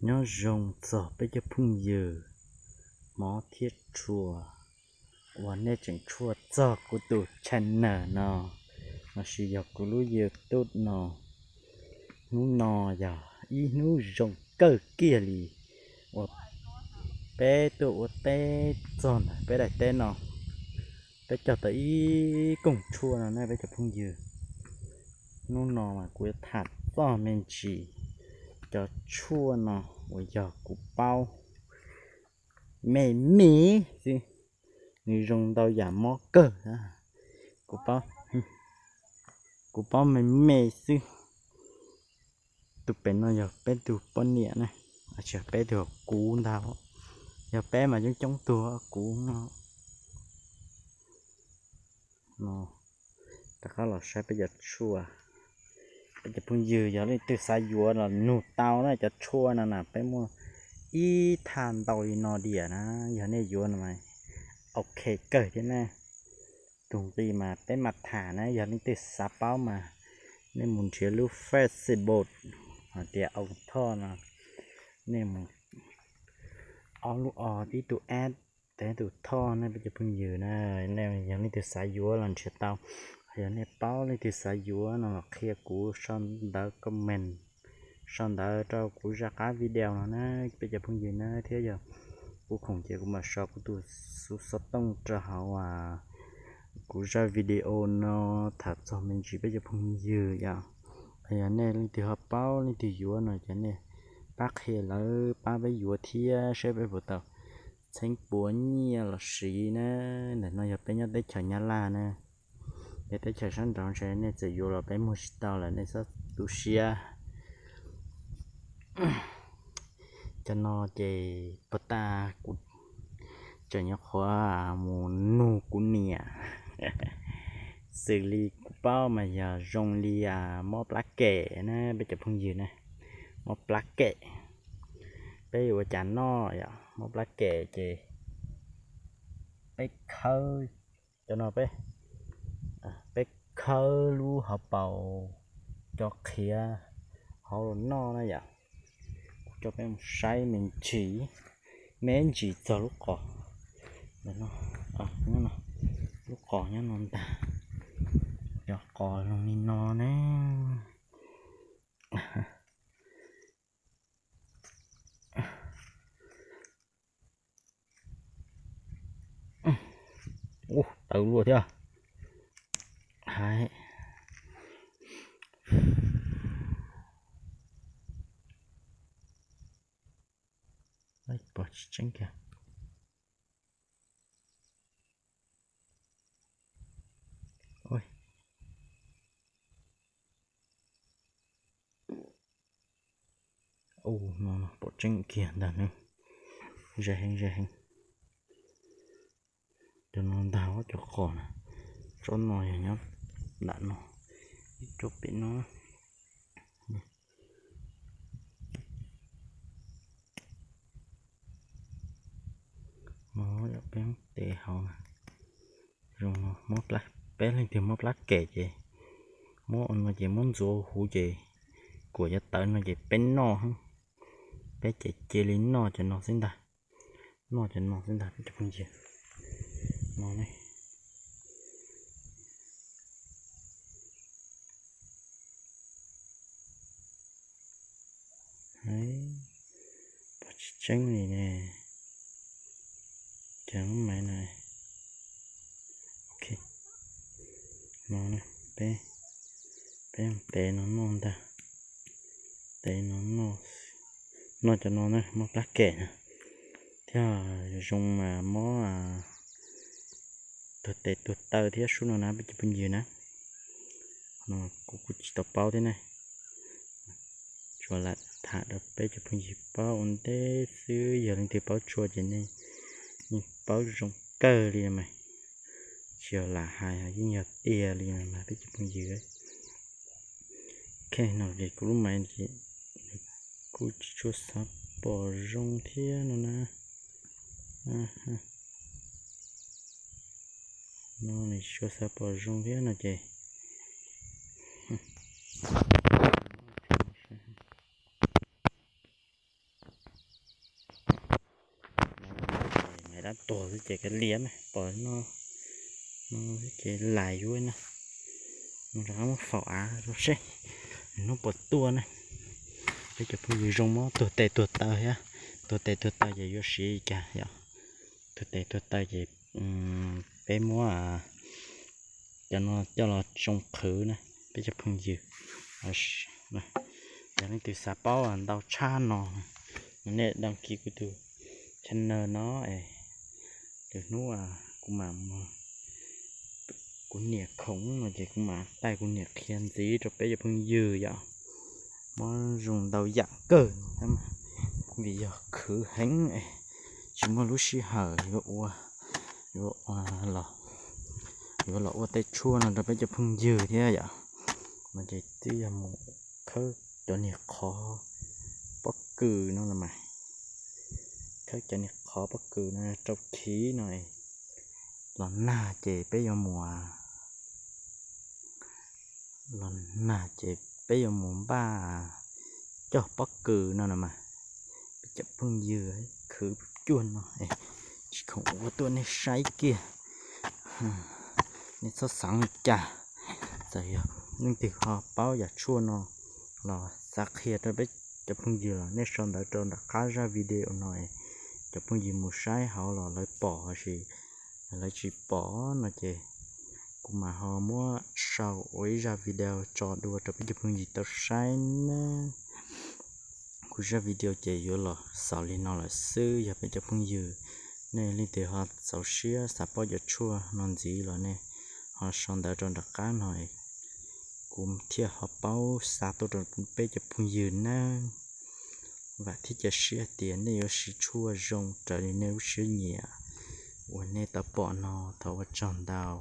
Nyob zoo txog peb cov phooj ywg hmov thiab tshua uas nej tseem tshuaj txog kuv tus channel no, lossis yog kuv lub YouTube no. Hnub no yog ib hnub zoo kawg kiag li uas peb tuaj ua teb txog ntawm peb daim teb no. Peb cog tau ib koog tshuaj no ne peb cov phooj ywg. Hnub no mas kuv yuav tham txog me ntsis cov tshuaj no uas yog kuv paub me me xwb, nws zoo ntau yam mob kawg. Kuv paub, kuv paub me me xwb. Tus pem no yog peb tug poj niam ne, tsis yog peb tug, kuv ntag. Yog peb mas coob coob tug, kuv no. Rov qab los saib peb cov tshuaj. Peb cov phooj ywg yog leej twg xav yuav los nug tau na, cov tshuaj no na peb muaj ib thaj ntau li no diam na. Yog nej yuav no mas ok kawg thiab na. Tus nqi mas peb mam tham na, yog leej twg xav paub mas nej mus nrhiav lub Facebook hais tias Au Thoj no, nej mus ob lub o, ib tug S, tes tus Thoj ne peb cov phooj ywg na. Nej yog leej twg xav yuav los nrhiav tau, yog nej paub leej twg xav yuav no los qhia kuv sau ntawv comment, sau ntawv rau kuv zaj qab video no na peb cov phooj ywg na, thiab yog kuv khoom ces kuv mam sau kuv tus xov tooj rau hauv kuv zaj video no tham txog me ntsis peb cov phooj ywg yom. Yog nej leej twg ho paub leej twg yuav no ces nej pab qhia lawv pab peb yuav thiab saib peb puas tau txheeb puas nyiaj los siv na. Ntawm no yog peb nyob teb chaws Nyab Laj na, yog teb chaws sab nraud ntshe nej txawm yuav los peb muag tsis tau lawm, nej txhob tu siab. Cov no ces puag ta kuv tseem nyuam qhuav mus nug kuv niam, xws li kuv paub mas yog zoo li mob plab kem na peb cov phooj ywg na, mob plab kem. Peb yuav ua cas noj yom, mob plab kem ces peb khawb, cov no peb, peb khawb lub hauv paus cov qhiav hauv los noj na yom. Kuv coj peb mus saib me ntsis, me ntsis txog lub qos, lub qos nyob no ntag, cov qos zoo li no ne. Ub, tawv luaj thiab. Hais, pom tsis tseeb kiag. Ub, no pom tseeb kiag ntag ne. Ze heev, ze heev. Cov no ntag cov qos na. Tsob no yog nyob nram no, ib tsob pem no. No yog peb tes hauv na. Zoo, peb leej twg mob plab kem ces muab no ces muab ntxuav huv ces kuam yuav tawv no ces peb noj, peb ces cia li noj cov no xwb ntag. Noj cov no xwb ntag peb cov phooj ywg. No ne, pom tsis tseeb li ne. Cov lub maiv no, ok, no peb, peb tev no noj ntag. Tev no noj, noj cov no na, mob plab kem na, thiab zoo mas mob tuag tes tuag taw thiab sub no na peb cov phooj ywg na. No kuv kuj tsis tau paub thiab ne, tsuas lam tham rau peb cov phooj ywg paub ua ntej xwb, yog leej twg paub tshua ces nej yeej paub zoo kawg li mas, tsis yog lam hais, yeej yog tiag li mas peb cov phooj ywg. Ok, no ces kuv lub maiv ces nws kuj tsis tshua xav pom zoo thiab no na. No nws tsis tshua xav pom zoo thiab no ces Tab tuag xwb ces kav liam na, pom no, no ces lais yuav na. Nws rov qab muab faus av rau seb hnub puas tuaj na. Peb cov phooj ywg zoo mob tuag tes tuag taw thiab, tuag tes tuag taw ces yuav siv li cas yom? Tuag tes tuag taw ces peb muab cov no coj los tsoo qhwv na peb cov phooj ywg. Yog leej twg xav paub ntau tshaj no, nej đăng ký kuv tus channel no es lwm hnub kuv mam, kuv niam khoom no ces kuv mam taij kuv niam qhia ntxiv rau peb cov phooj ywg yom. Mob zoo ntau yam kawg, vim yog khwv heev, tsis muaj lub sij hawm yuav ua, yuav los ua tej tshuaj no rau peb cov phooj ywg thiab yom. No ces twb yog mus khawb cov niag qhov pob kws no los mas, khawb cov niag qhov pob kws no rau khiv no los nag ces peb yuav mus, los nag ces peb yuav mus npaj cog pob kws no los mas. Peb cov phooj ywg khwv cuag no, tsis khoom ua tuaj nej saib kiag, nej txhob xav li cas. Txawm yog leej twg ho paub yam tshuaj no los xav qhia rau peb cov phooj ywg los nej sau ntawv rau nram qab zaj video no, cov phooj ywg mus saib hauv los lawv pom, lawv tsis pom no ces kuv mam ho muab sau ua ib zaj video tso dua rau peb cov phooj ywg tau saib na. Kuv zaj video ces yuav los xaus li no lawm xwb. Yog peb cov phooj ywg nej leej twg ho txaus siab xav paub cov tshuaj no ntxiv los nej ho sau ntawv rau nram qab no, kuv thiaj ho paub xa tuaj rau peb cov phooj ywg nawb. Vam thiab cia siab tias nej yuav siv tshuaj zoo raws li nej lub siab nyiam uas nej tau pom no. Thov ua tsaug ntau.